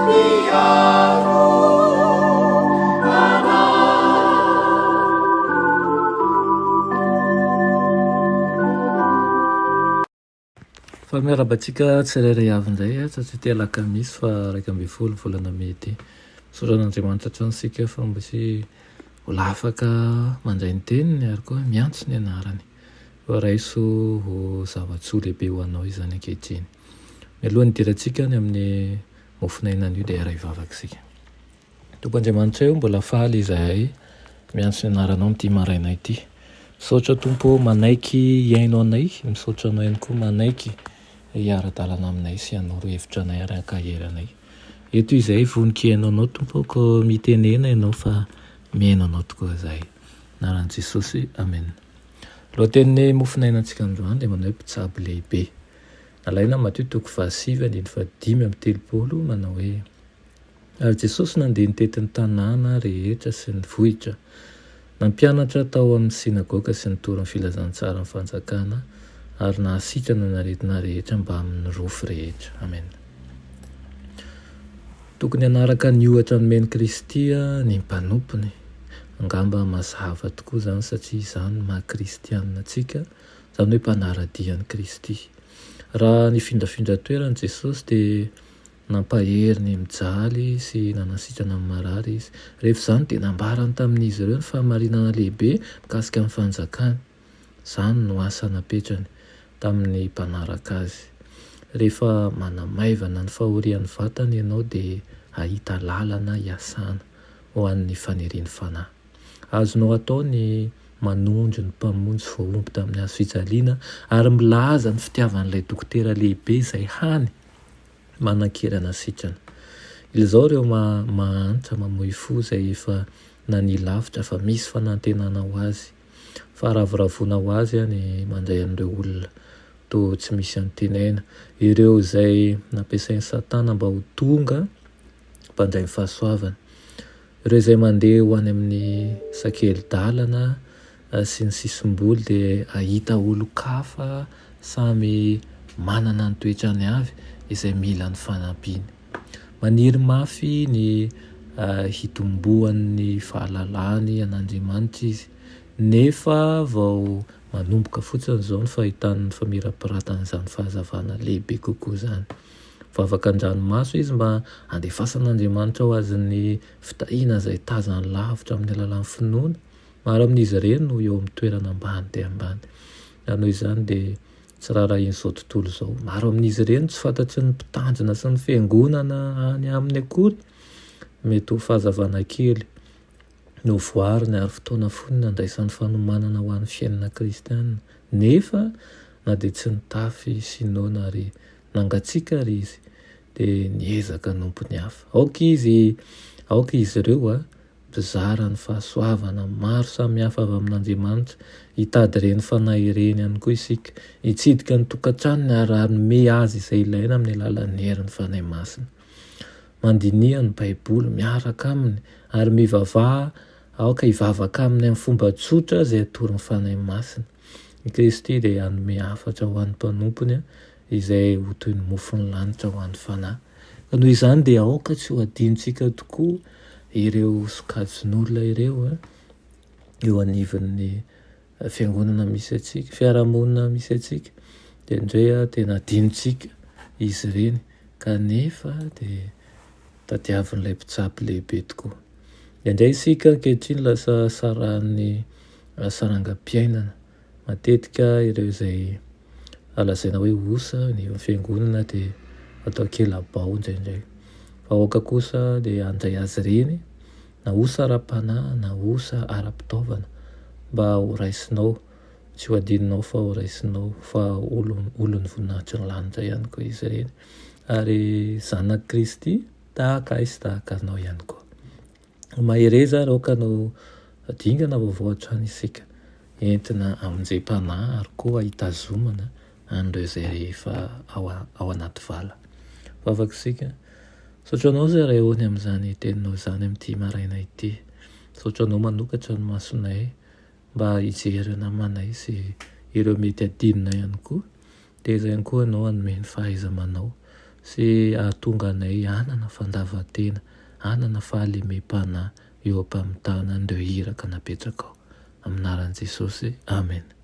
Mpiaro anay. Fa miarahaba antsika tsirairay avy indray satria ity alakamisy faha 11 volana mey ity. Misaotra an'Andriamanitra hatrany isika fa mba tsy mbola afaka mandray ny teniny ary koa miantso ny anarany. Koa raiso ho zava-tsoa lehibe ho anao izany ankehitriny. Mialohan'ny hidirantsika any amin'ny mofon'aina anio dia hiara-hivavaka isika. Tompo Andriamanitray o, mbola faly izahay miantso ny anaranao amin'ity maraina ity. Misaotra Tompo o manaiky hihaino anay, misaotra anao ihany koa manaiky hiara-dalana aminay sy hanoro hevitra anay ary hankahery anay. Eto izahay vonon-kihaino anao Tompo o, koa mitenena ianao fa mihaino anao tokoa izahay. Anaran'i Jesosy, Amen. Lohatenin'ny mofonainantsika androany dia manao hoe mpitsabo lehibe. Nalaina Matio toko fahasivy andininy fahadimy amby telopolo manao hoe Ary Jesosy nandeha nitety ny tanàna rehetra sy ny vohitra, nampianatra tao amin'ny synagoga sy nitory ny filazantsaran'ny fanjakana ary nahasitrana ny aretina rehetra mbamin'ny rofy rehetra. Amena. Tokony hanaraka ny ohatra nomen'i Kristy ny mpanompony. Angamba mazava tokoa izany satria izany no maha kristianina antsika, izany hoe mpanara-dia an'i Kristy. Raha nifindrafindra toerana Jesosy dia Nampahery ny mijaly sy nanasitrana ny marary izy. Rehefa izany dia nambarany tamin'izy ireo ny fahamarinana lehibe mikasika ny fanjakany. Izany no asa napetrany tamin'ny mpanaraka azy. Rehefa manamaivana ny fahorian'ny vatana ianao dia hahita lalana hiasana ho an'ny fanirian'ny fanahy. Azonao atao ny manondro ny Mpamonjy voahombo tamin'ny hazo fijaliana ary milaza ny fitiavan'ilay dokotera lehibe izay hany manan-kery hanasitrana. Ilazao ireo mahantra mamoy fo izay efa nania lavitra fa misy fanantenana ho azy. Faharavoravoana ho azy ny mandray an'ireo olona toa tsy misy antenaina, ireo izay nampiasain'i Satana mba ho tonga mpandray ny fahasoavana. Ireo izay mandeha ho any amin'ny sakeli-dalana sy ny sisim-boly dia hahita olon-kafa samy manana ny toetrany avy izay mila ny fanampiany. Maniry mafy ny hitomboan'ny fahalalany an'Andriamanitra izy, nefa vao manomboka fotsiny izao ny fahitany ny famirapiratan'izany fahazavana lehibe kokoa izany. Mivavaka an-dranomaso izy mba handefasan'Andriamanitra ho azy ny fitahiana izay tazany lavitra amin'ny alalan'ny finoana. Maro amin'izy ireny no eo amin'ny toerana ambany dia ambany. Ary noho izany dia tsy raharahian'izao tontolo izao. Maro amin'izy ireny tsy fantatry ny mpitandrina sy ny fiangonana any aminy akory. Mety ho fahazavana kely novoariny ary fotoana fohy no nandraisany fanomanana ho an'ny fiainana kristiana. Nefa na dia tsy nitafy sy noana ary nangatsiaka ary izy, dia niezaka hanompo ny hafa. Aoka izy, aoka izy ireo mpizara ny fahasoavana maro samihafa avy amin'Andriamanitra, hitady ireny fanahy ireny ihany koa isika, hitsidika ny tokantranony ary hanome azy izay ilaina amin'ny alalan'ny herin'ny Fanahy Masina. Mandiniha ny Baiboly miaraka aminy ary mivavaha aoka hivavaka aminy amin'ny fomba tsotra izay atoron'ny Fanahy Masina. I Kristy dia hanome hafatra ho an'ny mpanompony izay ho toy ny mofon'ny lanitra ho an'ny fanahy. Ka noho izany dia aoka tsy ho adinontsika tokoa ireo sokajin'olona ireo eo anivon'ny fiangonana misy antsika, fiarahamonina misy antsika, dia indray tena adinontsika izy ireny kanefa dia tadiavin'ilay mpitsabo lehibe tokoa. Indraindray isika ankehitriny lasa sarahan'ny sarangam-piainana. Matetika ireo izay lazaina hoe osa ny fiangonana dia atao kelabao indraindray. Fa aoka kosa dia handray azy ireny na osa ara-panahy na osa ara-pitaovana mba ho raisinao, tsy ho adinonao fa ho raisinao fa olon'ny voninahitry ny lanitra ihany koa izy ireny ary zanak'i Kristy tahaka ahy sy tahaka anao ihany koa. Mahereza ary aoka no dingana vaovao hatrany isika entina hamonjem-panahy ary koa hitazomana an'ireo izay rehefa ao anaty vala. Vavaka isika. Misaotra anao izay Ray ô ny amin'izany teninao izany amin'ity maraina ity. Misaotra anao manokatra ny masonay mba hijery ireo namanay sy ireo mety hadinonay ihany koa. Dia izay ihany koa ianao hanome ny fahaiza-manao. sy hahatonga anay hanana fandavan-tena, hanana fahalemem-panahy eo am-pamitana an'ireo iraka napetrakao. Amin'ny anaran'i Jesosy, Amena.